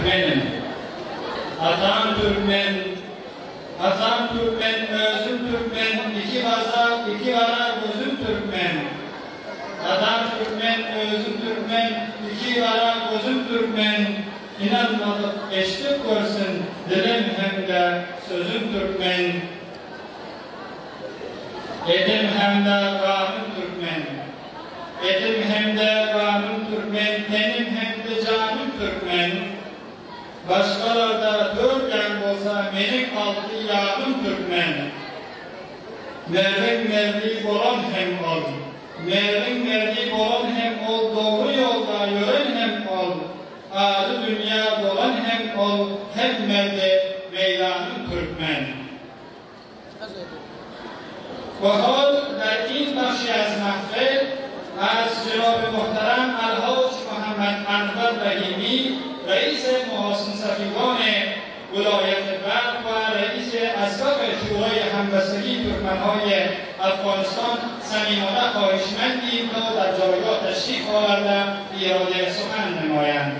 türkmenim. Atam türkmen, atam türkmen, özüm türkmen, iki baza, iki gara gözüm türkmen. Atam türkmen, özüm türkmen, iki gara gözüm türkmen. Inanmadyk eşdip görsün, dilim hem-de sözüm türkmen. Etim hem-de ganym türkmen. Etim hem-de ganym türkmen, tenim hem-de janym türkmen. Başgalarda dört ýan bolsa, meniň alty ýanym türkmen. Merdiň merdi bolan hem ol. Merdiň merdi bolan hem ol, dogry ýolda ýören hem ol. Ady dünýä dolan hem ol, hem merdi meýdanym türkmen. وحال در این بخش از محفل از جناب محترم الحاج محمد انور رحیمی رئیس محاسن سفیگان ولایت برق و رئیس اسبق شورای همبستگی ترکمنهای افغانستان صمیمانه خواهشمندیم تا در جایگاه تشریف آورده ایراد سخن نمایند.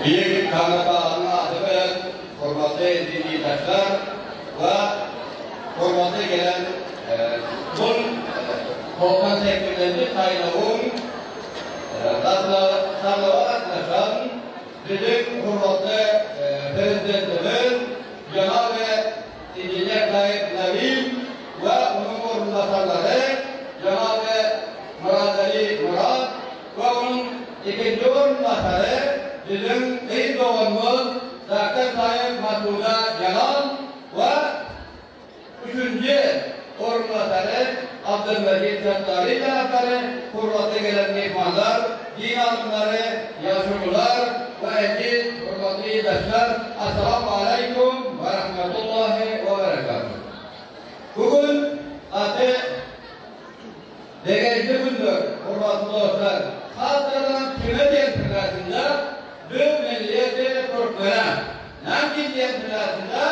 Beýik Taňrytaganyň ady bilen hormatly dini daşlar we hormatly gelen bul 98-nji saýlawyň saýlawa gatnaşan biziň hormatly Prezidentimiz jenaby Inžener Said Nabil we onuň orunbasarlary jenaby Myradali Myrat we onuň ikinji orunbasary biziň gyz doganymyz Doctor Said Masuda Jalal we Üçünji orunbasary Abdylmejit Sattary taraplary, hormatly gelen myhmanlar, din alymlary, ýaşulular we eziz hormatly ildeşler, Assalamu aleýkum we rahmetullahi we berekatuh. Bu gün gaty begençli gündür, hormatly dostlar. Has-da kime diýen pikiräsinde biz milleti türkmene. Näme üçin diýen pikiräsinde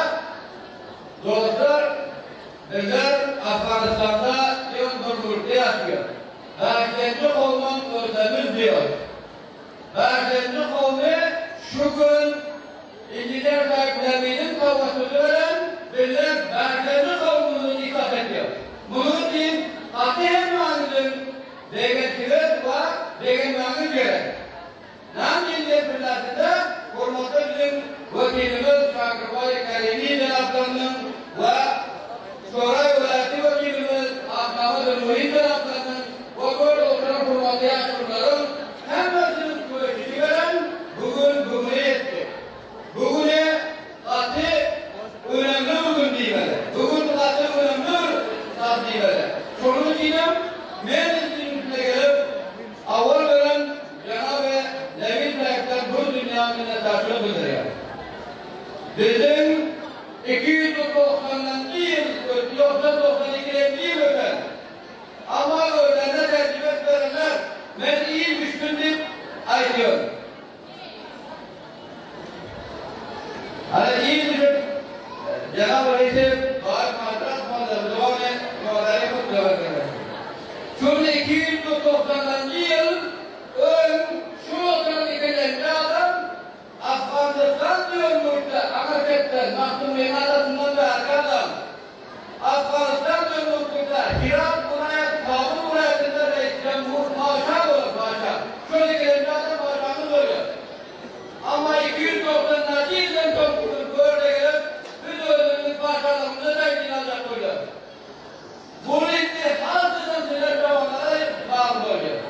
Dostlar, bizler Afganystanda diýen bir ýurtda ýaşaýarys. Bäşlenji kowumam özlerimiz diýýäris. Bäşlenji kowumy şu gün Inžener Said Läminiň tawassuly bilen bizler bäşlenji kowumymyzy nikah edýäris. Munuň üçin gaty hemmäňiziň begenşiňiz we begenmegiňiz gerek. Näme diýen pillesinde hormatly biziň wekilimiz Şakirbaý Karimi jenaplarynyň we Şoraý welaýaty wekilimiz Akmamad Nuri jenaplarynyň we bu ýerde oturan hormatly ýaşulularyň hemmesiniň köşüşi bilen bu gün bu güne ýetdik. Bu güne gaty önemli bir gün diýmeli. Bu gün gaty önemli bir zat diýmeli. Şonuň üçinem men üstüne gelip Awal beren Jenaby Nebil Sähipden bu dünýä minnetdarçylyk bildirýär. Biziň 290-njy ýyl ötdi, ýogsa 92-nji ýyl öten. Amma özlerine terjime edip berenler men il düşdüm diýip aýdýar. Hany il düşüp Jenap Reisem Baýyp Matras Mazarjony Nurali Hutlaberdiler. Şunda 290-njy ýyl öň şu oturan ikilenji adam Afganystan diýen ýurtda aňa çetden Magtymgulyň adasyndan bärki adam Afganystan diýen ýurtda Hyrat welaýaty Kabul welaýatynda reis jemhur paşa bolar paşa. Şol ikilenji adam paşamyz bolýar. Amma 290-njy ýyldan soň bu gün bu ýerde gelip biz özümiziň paşalygymyzy taýyn aljak bolýarys. Muny indi hazydan sizler jawanlara bagly bolýar.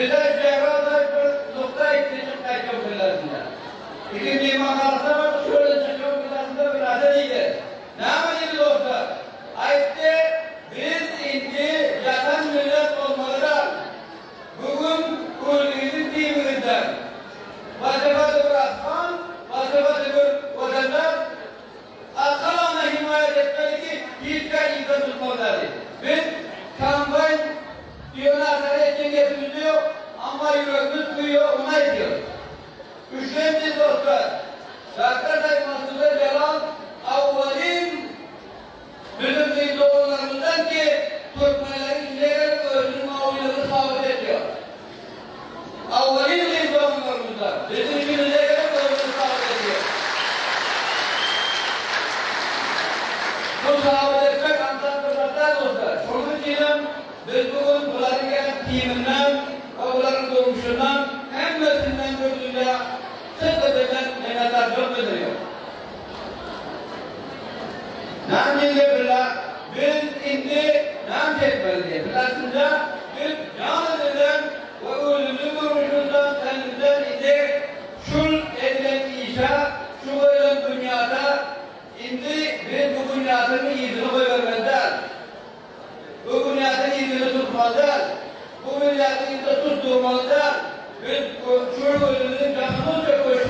Bize Şähraz bir nukta aýtdy çyk gaýtjak pillasynda. Iki myhmanhanasyna bardy şu ýerden çykjak pillasynda bir narse diýdi. Näme diýdi dostlar? Aýtdy, biz indi ýatan millet bolmaly dal. Bu gün özüňiziň timiňizden başa-başa bir asman, başa-başa bir watandar Arkalana himaýat etmeli ki, hiç ýer yzdan tutmaly däl diýip. Biz kombaýn diýen narsany etjek niýetimiz ýok, amma ýüregimiz buýýar, ony aýdýarys. Üçlenji dostlar, Daktar Said Masuda Jalal awwalin biziň gyz doganlarymyzdan ki, türkmenleriň içine gelip özüniň mawylygyny sabyt etýär. Awwalin gyz doganlarymyzdan biziň içimize gelip özüni sabyt edýär. Bu sabyt etmek aňsat bir zat däl dostlar. Şonuň üçinem biz bu gün bularyň gelen timinden we bularyň durmuşyndan hemmesinden bir dünýä syrt edilen minnetdarçylyk bildirýäris. Näme diýdi billa biz indi näme etmeli diýdi. Bilasynda biz jan edilen we özümiziň durmuşymyzdan tenimizden indi şul edilen işe şu goýlan bunýada indi biz bu bunýadyň yzyny goýbermeli däl. Bu bunýadyň yzyny tutmaly däl. Bu bunýadyň yzynda sus durmaly däl. Biz şul özümiziň janymyzça köşek.